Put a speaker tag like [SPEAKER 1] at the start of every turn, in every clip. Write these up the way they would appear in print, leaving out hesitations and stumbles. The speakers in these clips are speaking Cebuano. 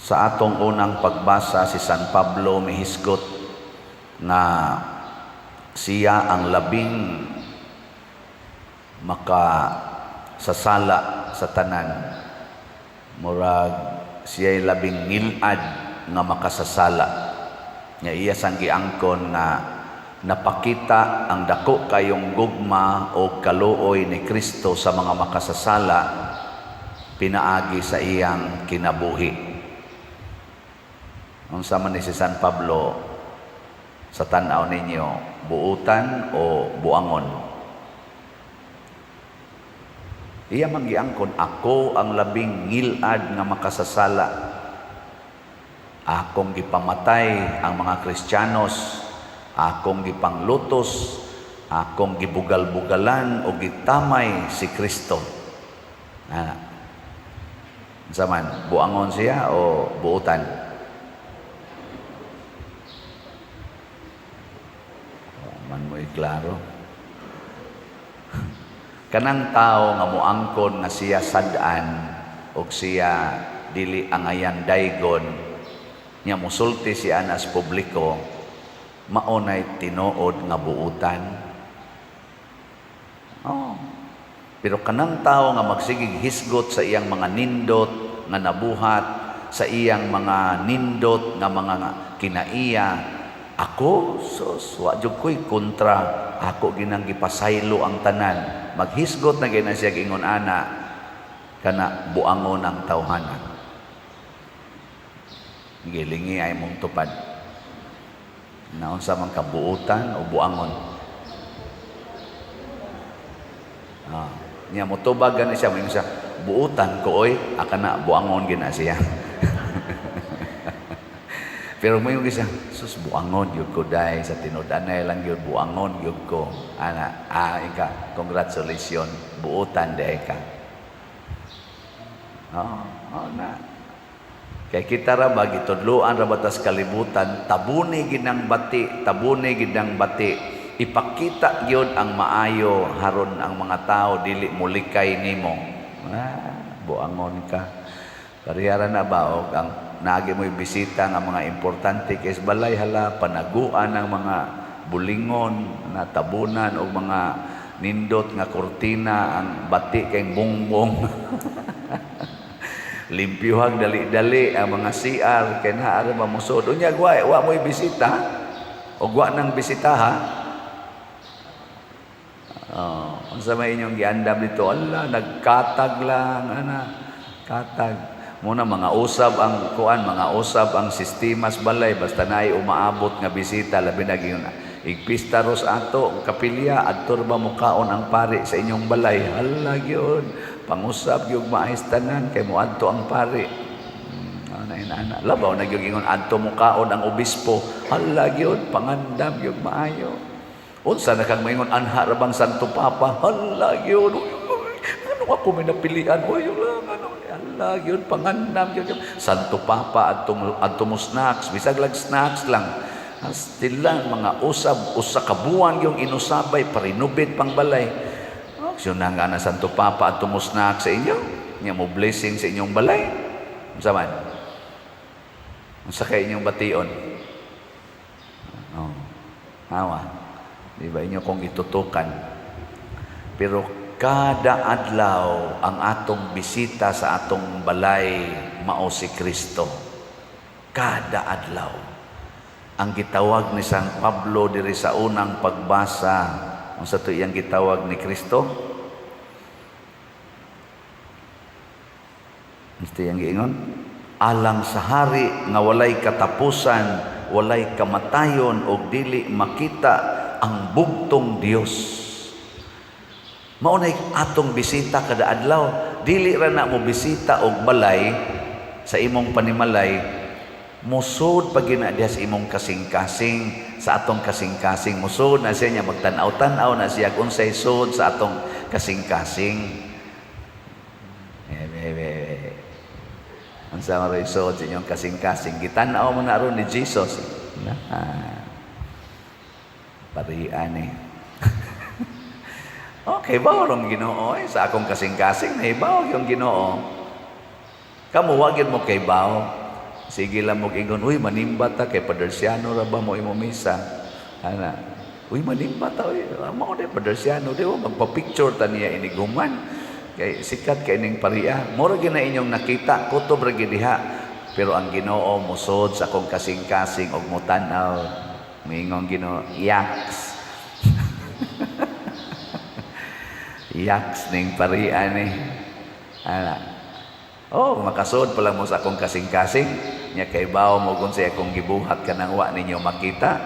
[SPEAKER 1] Sa atong unang pagbasa, si San Pablo mihisgot nga siya ang labing makasasala sa tanan. Murag siya'y labing ngilad nga makasasala. Nga iya sang giangkon nga napakita ang dako kayong gugma o kaluoy ni Kristo sa mga makasasala pinaagi sa iyang kinabuhi. Unsa man ni si San Pablo sa tan-aw ninyo, buutan o buangon? Iya man giangkon, ako ang labing ngilad nga makasasala. Akong gipamatay ang mga Kristiyanos, akong gipanglutos, akong gibugal-bugalan o gitamay si Kristo. Ah. Unsa man, buangon siya o buutan? Man mo'y klaro. Kanang tao nga moangkon nga siya sad-an og siya dili angayan daygon, nya mosulti siya nas publiko, mao nay tinuod nga buutan. Oh. Pero kanang tao nga magsigig hisgot sa iyang mga nindot nga nabuhat, sa iyang mga nindot nga mga kinaiya, ako, sus, wa jud ko'y kontra, ako ginang gipasaylo ang tanan. Maghisgot na gina siya ingon ana, kana buangon ang tawhana. Gilingi ay mong tupad. Naunsa man kabuutan o buangon. Ah, niya motubag gani siya, moingon siya, buutan ko oy, akana buangon gina siya. Pero moingon siya, sus, buangon gyud ko dai sa tinud-anay lang gyud, buangon gyud ko. Ana, ah, ika, congratulations, buutan dai ka. Oh, oh na. Kay kita ra ba gitudloan ra ba tas kalibutan, tabuni gid ang bati, tabuni gid ang bati. Ipakita gyud ang maayo haron ang mga tao dili mulikay nimo. Ah, buangon ka. Parehara na ba og ang naagi mo'y bisita nga mga importante kay sa balay, hala, panaguan ang mga bulingon na tabunan og mga nindot nga kurtina, ang bati kay bongbong. Limpyuhag dali-dali ang mga CR kay naa ra ba mosud. Unya wa mo'y bisita og wa nang bisita ha. Oh, unsa may inyong giandam dito? Ala, nagkatag lang ana, katag. Muna mga usab ang kuan, mga usab ang sistema sa balay basta naay umaabot nga bisita, labi na gyud igpista ros ato kapilya, adto ra ba mukaon ang pari sa inyong balay? Hala gyud, pangusab gyud maayos tanan kay moadto ang pari. Ana ina ana. Labaw na gyud ingon adto mukaon ang obispo. Hala gyud, pangandam gyud maayo. Unsa na kang maingon anha ra bang Santo Papa? Hala gyud. Uy, uy, ano ako may napilian? Uy, lang ano. Hala gyud, pangandam gyud. Santo Papa adto adto mo snacks, bisag lag snacks lang. Still mga usab usa ka buwan yung inusabay parinubit pang balay. Oh, siya na nga na Santo Papa adto mo snacks sa inyo. Nya mo blessing sa inyong balay. Unsa man? Unsa kay inyong bation? Oh. Hawa. Di ba inyo kong itutukan? Pero kada adlaw ang atong bisita sa atong balay mao si Kristo. Kada adlaw. Ang gitawag ni San Pablo diri sa unang pagbasa, unsa to iyang gitawag ni Kristo? Unsa iyang giingon? Alang sa hari nga walay katapusan, walay kamatayon og dili makita ang bugtong Dios. Mao nay atong bisita kada adlaw. Dili ra na mo bisita og balay sa imong panimalay, musod pag gina diha sa imong kasing-kasing, sa atong kasing-kasing musod na siya niya magtan-aw-tan-aw na siya kung unsay sud sa atong kasing-kasing. Eh, eh, eh. Unsa man ro'y sud sa inyong kasing-kasing? Gitan-aw mo na ron ni Jesus. Na. Parian eh. Okay, bawo rong Ginoo eh. Sa akong kasing-kasing, nahibaw yung Ginoo. Kamo, wag yun mo kay bawo. Sige lang mo ingon, "Uy, manimba ta kay Padersiano ra ba mo imo misa?" Ana. "Uy, manimba ta, uy. Mao di Padersiano, di ba? Magpa-picture ta niya iniguman. Kay sikat kay ning paria." Mura gyud na inyong nakita, kutob ra gyud diha. Pero ang Ginoo musod sa akong kasing-kasing og mutan-aw. Moingon Ginoo, "Yaks. Yaks ning paria ni." Ana. Oh, makasod pa lang mo sa akong kasing-kasing. Nya kay bawo mo kung sa akong gibuhat kanang wa ninyo makita.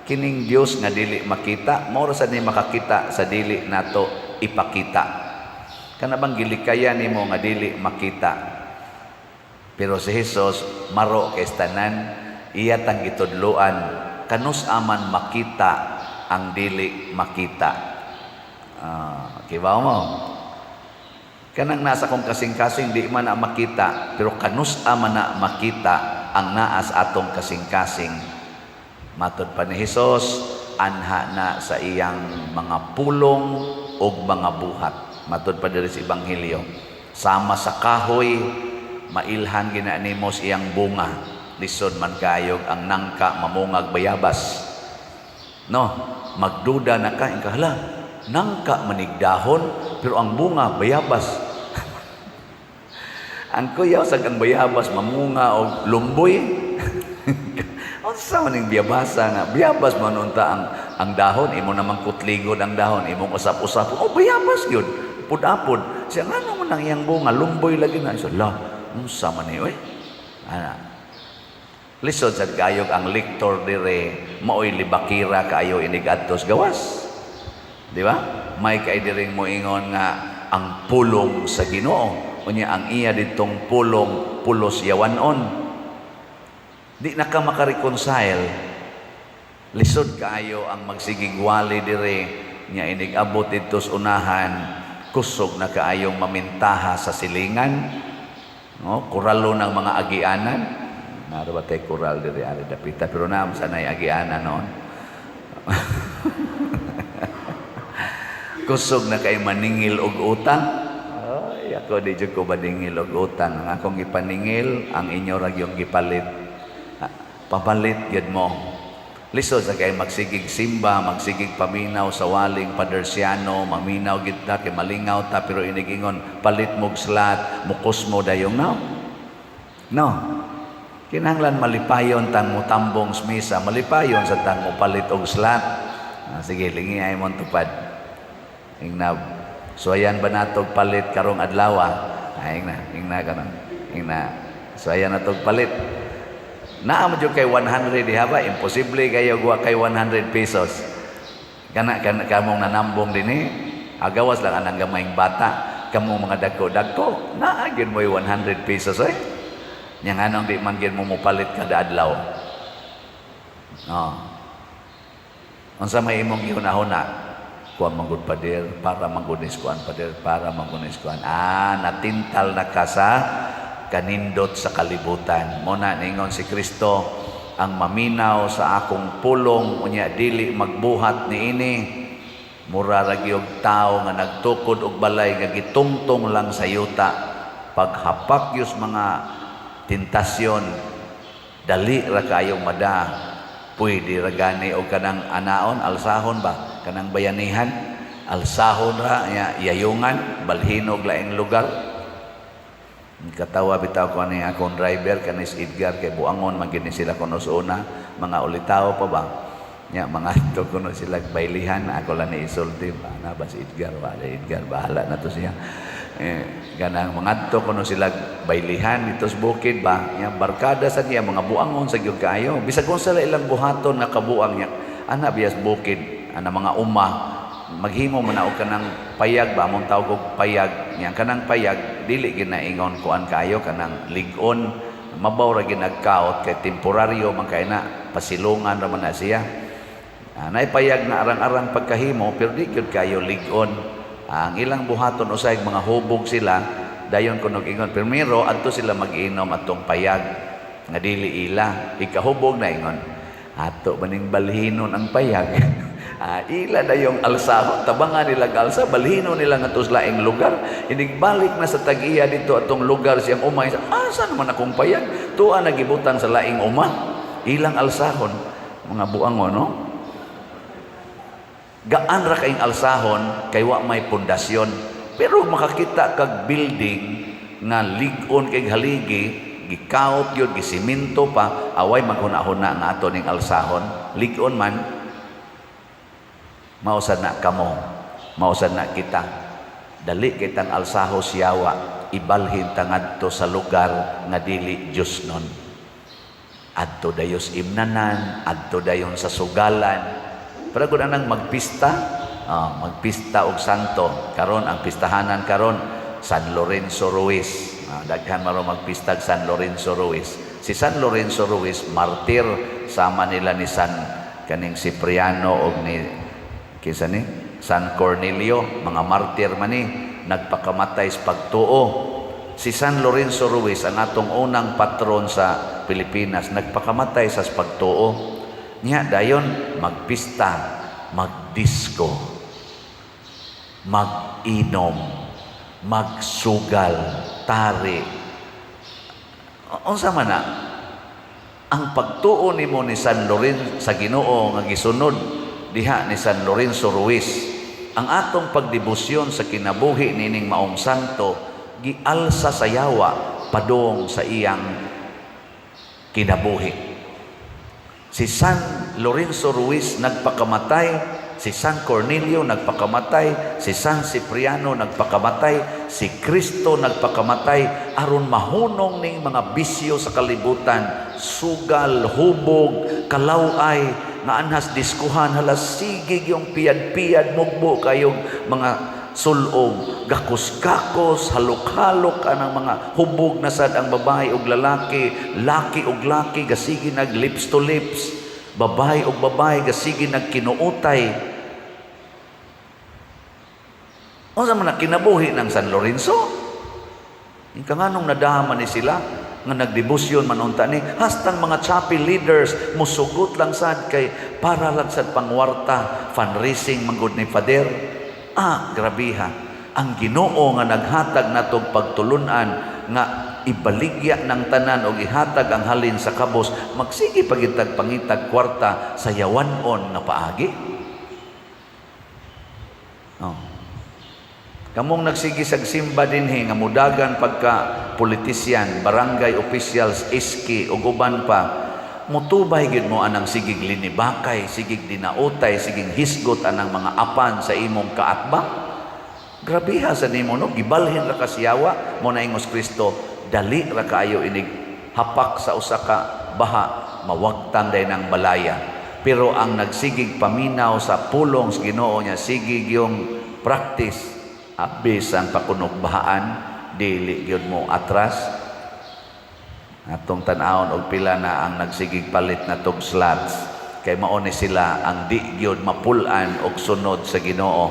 [SPEAKER 1] Kining Dios nga dili makita, mao ra sad ni makakita sa dili nato ipakita. Kana bang gilikayan nimo nga dili makita. Pero si Jesus maro kay tanan, iya tang gitudloan kanus aman makita ang dili makita. Ah, kibaw mo. Kanang nasa kong kasing-kasing di man na makita, pero kanus man na makita ang naas atong kasing-kasing. Matod pa ni Jesus, anha na sa iyang mga pulong ug mga buhat. Matod pa diri sa Ebanghelyo. Sama sa kahoy, mailhan gina nimo sa iyang bunga. Lisod man kayog ang nangka mamungag bayabas. No, magduda na ka, ikahala, nangka manigdahon, pero ang bunga bayabas. Ang kuyaw sa ang bayabas mamunga og lumboy. Unsa man ning biyabasa nga bayabas man unta ang dahon, imo namang kutligod ang dahon, imong usap-usap, oh, bayabas gyud. Pud-apod. Siya ngano man ang iyang bunga lumboy lagi na. So, la, unsa man ni oy? Ana. Lisod sad kayog ang lektor dire maoy libakira kaayo inig adtos gawas. Di ba? May kay diring moingon nga ang pulong sa Ginoo. Unya ang iya ditong pulong pulos yawanon. Di na ka makareconcile. Lisod kaayo ang magsigig wali dire nya inig abot didto sa unahan, kusog na kaayong mamintaha sa silingan. No, kuralo ng mga agianan. Naro ba tayo kural diri ari dapita, pero naam sa nay agianan noon. Kusog na kay maningil og utang. Ay, ako di jud ko maningil og utang. Ang akong gipaningil, ang inyo ra gyud gipalit. Ah, papalit gyud mo. Lisod sa kay magsigig simba, magsigig paminaw sa waling Padersiano, maminaw gid ta kay malingaw ta, pero inigingon palit mog slat, mukos mo dayong no. No. Kinahanglan malipayon tang mutambong sa misa, malipayon sa tang mopalit og slat. Ah, sige, lingi ay mon tupad. Ingna, so ayan ba natog palit karong adlaw? Ah, ingna, ingna kanon. Ingna. So ayan natog palit. Naa mo jud kay 100 diha ba? Imposible kayo wa kay 100 pesos. Kana kana kamong nanambong dinhi, agawas lang anang gamayng bata, kamong mga dagko-dagko, naa gyud mo'y 100 pesos oy. Nya nganong di man gyud mo mopalit kada adlaw? No. Unsa may imong gihuna-huna? Kuan man gud, pader, para man gud is kuan, pader, para man gud is kuan. Ah, natintal na ka sa kanindot sa kalibutan. Mo na ningon si Kristo, ang maminaw sa akong pulong unya dili magbuhat niini, mura ra gyud tawo nga nagtukod og balay nga gitungtong lang sa yuta. Paghapak yus mga tentasyon, dali ra kayong mada. Pwede ra gani og kanang anaon, alsahon ba, kanang bayanihan, alsahon ra nya yayungan, balhinog laing lugar. Katawa bitaw ko ani akong driver kanis Edgar kay buangon man gini sila kuno sa una, mga ulitaw pa ba nya, mga to kuno sila baylihan. Ako lang ni isulti ba na ba si Edgar, wala Edgar, bahala na to siya. Eh, ganang mga to kuno sila baylihan dito sa bukid ba nya, barkada sa niya, mga buangon sa gyud kaayo, bisag unsa sila ilang buhaton nga kabuang nya ana biyas bukid ana mga uma, maghimo man na og kanang payag ba, among tawag og payag nya. Kanang payag dili ginaingon kuan kayo, kanang lig-on, mabaw ra ginagkaot kay temporaryo man kay na, pasilungan ra man na siya. Ah, naipayag na arang-arang pagkahimo, pero di gyud kayo lig-on. Ah, ang ilang buhaton usay mga hubog sila dayon kunog ingon primero adto sila mag-inom atong payag nga dili ila ikahubog na, ingon ato maning balhinon ang payag. Ah, ila na yung alsahon, tabangan nila alsa, balhino nila nga sa laing lugar. Inigbalik na sa tag-iya dito atong lugar siyang uma. Asa naman akong payag? Tuwa nagibutang sa laing uma. Ilang alsahon, mga buangon, no? Gaan ra kayong alsahon kay wa may pundasyon. Pero makakita kag building nga lig-on kay haligi, gikaot yun, gisiminto pa, away maghuna-huna nga ato ning alsahon. Lig-on man, mao sad na kamo, mao sad na kita. Dali kitang alsaho siyawa, ibalhin ta ngadto sa lugar nga dili Diyos nun. Adto dayos imnanan, adto dayon sa sugalan. Pero kung anang magpista, magpista og santo. Karon ang pistahanan karon San Lorenzo Ruiz. Daghan maro magpistag San Lorenzo Ruiz. Si San Lorenzo Ruiz martir sama nila ni San kaning Cipriano og ni kinsa ni San Cornelio, mga martir man ni nagpakamatay sa pagtuo. Si San Lorenzo Ruiz ang atong unang patron sa Pilipinas, nagpakamatay sa pagtuo. Niya dayon magpista, magdisko, mag-inom, magsugal, tari. Unsa man na? Ang pagtuo nimo ni San Lorenzo sa Ginoo nga gisunod diha ni San Lorenzo Ruiz, ang atong pagdebosyon sa kinabuhi nining maong santo gialsa sa yawa padung sa iyang kinabuhi. Si San Lorenzo Ruiz nagpakamatay, si San Cornelio nagpakamatay, si San Cipriano nagpakamatay, si Kristo nagpakamatay aron mahunong ning mga bisyo sa kalibutan, sugal, hubog, kalaway, nga anhas diskuhan, halas sige yung piyad-piyad mugbo kayong mga sulob, gakos-gakos, halok-halok anang mga hubog na sad ang babae og lalaki, laki og laki, gasigi nag lips to lips, babae og babae, gasigi nagkinuutay. Unsa man na kinabuhi ng San Lorenzo? Ika nganong nadama ni sila nga nagdebosyon man unta ni hastang mga chapel leaders musugot lang sad kay para lang sad pangwarta, fundraising manggod ni Father. Ah, grabiha. Ang Ginoo nga naghatag natog pagtulunan nga ibaligya ng tanan og ihatag ang halin sa kabos, magsige pagitag pangitag kwarta sa yawanon nga paagi. Oh. Kamong nagsige sa simba dinhi nga mudagan pagka politisyan, barangay officials, iski ug uban pa, mutubay gid mo anang sigig linibakay, sigig dinautay, sigig hisgot anang mga apan sa imong kaatbang. Grabiha sa nimo, no, gibalhin ra ka siyawa mo na ingos Kristo, dali ra kaayo inig hapak sa usa ka baha, mawagtang day ng balaya. Pero ang nagsigig paminaw sa pulong sa Ginoo niya, sigig yung practice, bisan pakunog bahaan, dili gyud mo atras. Atong tan-awon og pila na ang nagsigig palit na tog slots kay mao ni sila ang di gyud mapul-an og sunod sa Ginoo.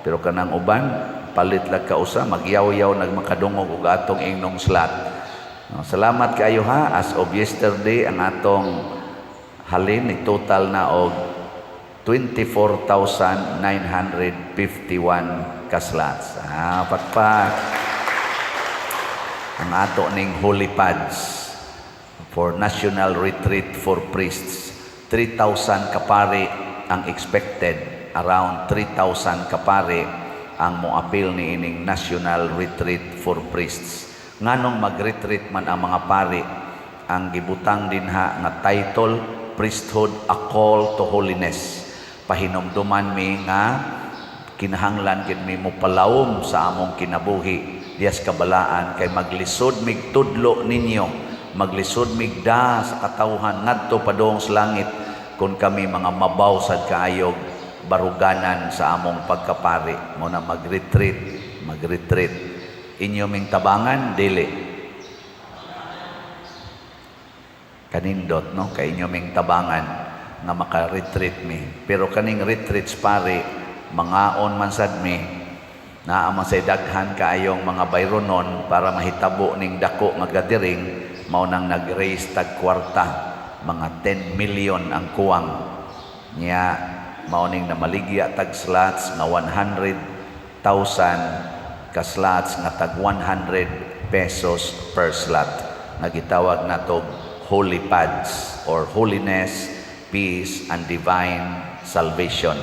[SPEAKER 1] Pero kanang uban palit lag kausa, magyaw-yaw nagmakadungog og atong ingnong slot. No, salamat kaayo ha. As of yesterday, ang atong halin ni total na og 24,951 ka slots. Ah, pakpak. Ang ato ning holy pads for National Retreat for Priests. 3,000 kapari ang expected. Around 3,000 kapari ang moapil ni ining National Retreat for Priests. Nganong mag-retreat man ang mga pari, ang gibutang dinha nga title, Priesthood, a Call to Holiness. Pahinumduman mi nga kinahanglan gid mi mopalawom sa among kinabuhi diyas kabalaan kay maglisod mig tudlo ninyo, maglisod mig da sa katawhan ngadto padung sa langit kung kami mga mabaw sad kaayog baruganan sa among pagkapari. Mo na mag-retreat, mag-retreat. Inyo ming tabangan dili kanindot, no, kay inyo ming tabangan nga maka-retreat mi. Pero kaning retreats pare, mangaon man sad mi, naa man say daghan kaayong mga bayronon para mahitabo ning dako nga gathering. Mao nang nag-raise tag kwarta, mga 10 million ang kuwang niya. Mao ning namaligya tag slots nga 100,000 ka slots nga tag 100 pesos per slot nga gitawag nato Holy Pads or Holiness, Peace and Divine Salvation.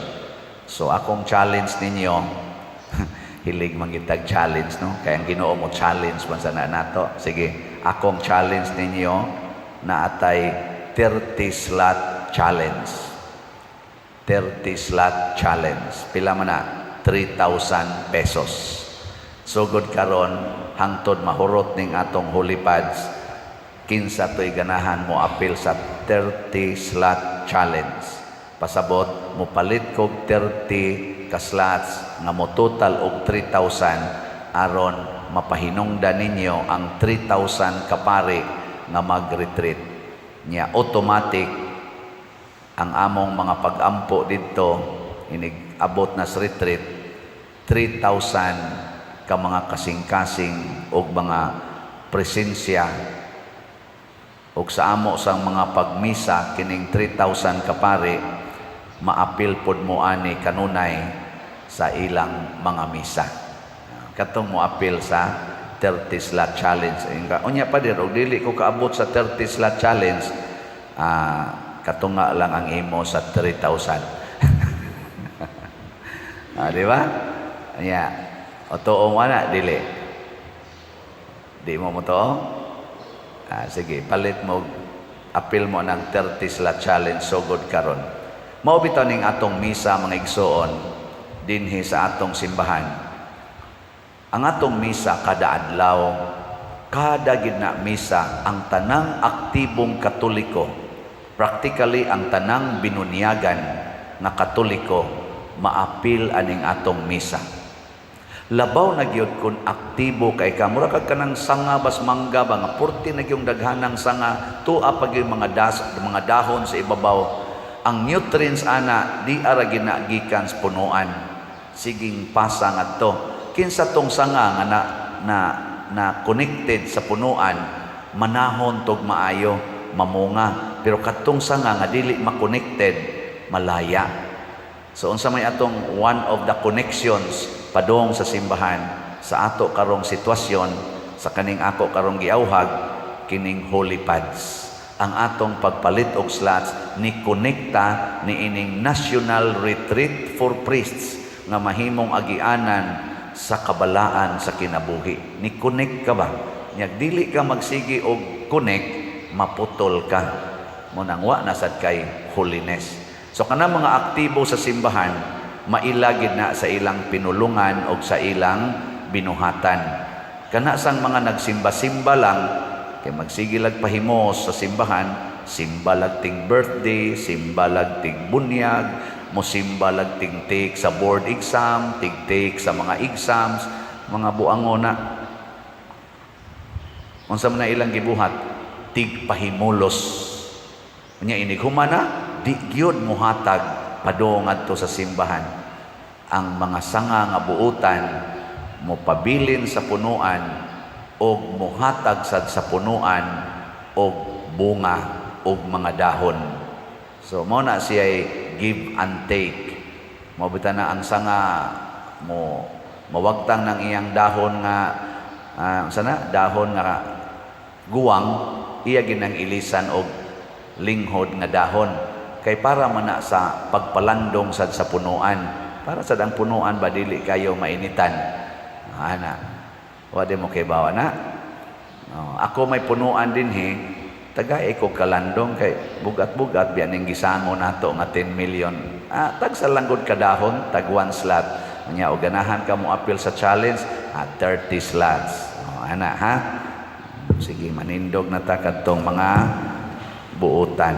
[SPEAKER 1] So akong challenge ninyo, hilig man gitag challenge, no? Kaya ang Ginoo mo challenge man sa na nato. Sige, akong challenge ninyo na atay 30 slot challenge. 30 slot challenge. Pila man na? 3,000 pesos. Sugod karon hangtod mahurot ning atong Holy Pads, kinsa to'y ganahan mo apil sa 30 slot challenge? Pasabot, mo palit kog 30 ka slots nga mo total og 3,000 aron mapahinungdan ninyo ang 3,000 ka pare nga mag-retreat. Nya automatic ang among mga pag-ampo didto, inig abot na sa retreat, 3,000 ka mga kasing-kasing og mga presensya og sa amo sang mga pagmisa, kining 3,000 ka pare maapil pod mo ani kanunay sa ilang mga misa. Katong mo apil sa 30 slot challenge. Unya pa dir, og dili ko kaabot sa 30 slot challenge, katunga lang ang imo sa 3,000. Di ba? Nya, o tuo mo na, dili. Di mo mo to? Sige, palit mo, apil mo ng 30 slot challenge sugod karon. Mao bitaw ning atong misa, mga igsoon, dinhi sa atong simbahan. Ang atong misa kada adlaw, kada gid na misa, ang tanang aktibong Katoliko, practically ang tanang binunyagan nga Katoliko, maapil aning atong misa. Labaw na gyud kung aktibo kay ka, mura kag kanang sanga bas mangga ba nga purti na gyung daghanang sanga, tua pa gyud mga dahon sa ibabaw. Ang nutrients ana di ara ginagikan sa punuan, siging pasa ngadto. Kinsa tong sanga nga na connected sa punuan, manahon tog maayo, mamunga, pero kadtong sanga nga dili ma-connected, malaya. So unsa may atong one of the connections padung sa simbahan sa ato karong sitwasyon, sa kaning ako karong giawhag, kining Holy Pads? Ang atong pagpalit og slots ni konekta ni ining National Retreat for Priests nga mahimong agianan sa kabalaan sa kinabuhi. Ni connect ka ba? Nya dili ka magsigi og connect, maputol ka. Mo nang wa na sad kay holiness. So kanang mga aktibo sa simbahan, mailagid na sa ilang pinulungan o sa ilang binuhatan. Kana sang mga nagsimba-simba lang, kay magsige lag pahimos sa simbahan, simba lag ting birthday, simba lag ting bunyag, mosimba lag ting take sa board exam, tig take sa mga exams, mga buango na. Unsa man na ilang gibuhat? Tig pahimulos. Unya inig humana, di gyud muhatag padung ngadto sa simbahan. Ang mga sanga nga buutan mopabilin sa punuan og muhatag sad sa punuan og bunga og mga dahon. So mao na siya, give and take. Mao na ang sanga mo mawagtang ng iyang dahon nga sana dahon nga guwang, iya ginang ilisan og linghod nga dahon kay para man na sa pagpalandong sad sa punuan, para sad ang punuan ba dili kayo mainitan ana. Wa di mo kay bawa na. Oh, ako may punuan dinhi, tagay ko kalandong kay bugat-bugat biya ning gisango nato nga 10 million. Tag sa langgod ka dahon, tag one slot. Unya og ganahan ka mo apil sa challenge, 30 slots. Oh, ana ha. Sige, manindog na ta kadtong mga buutan.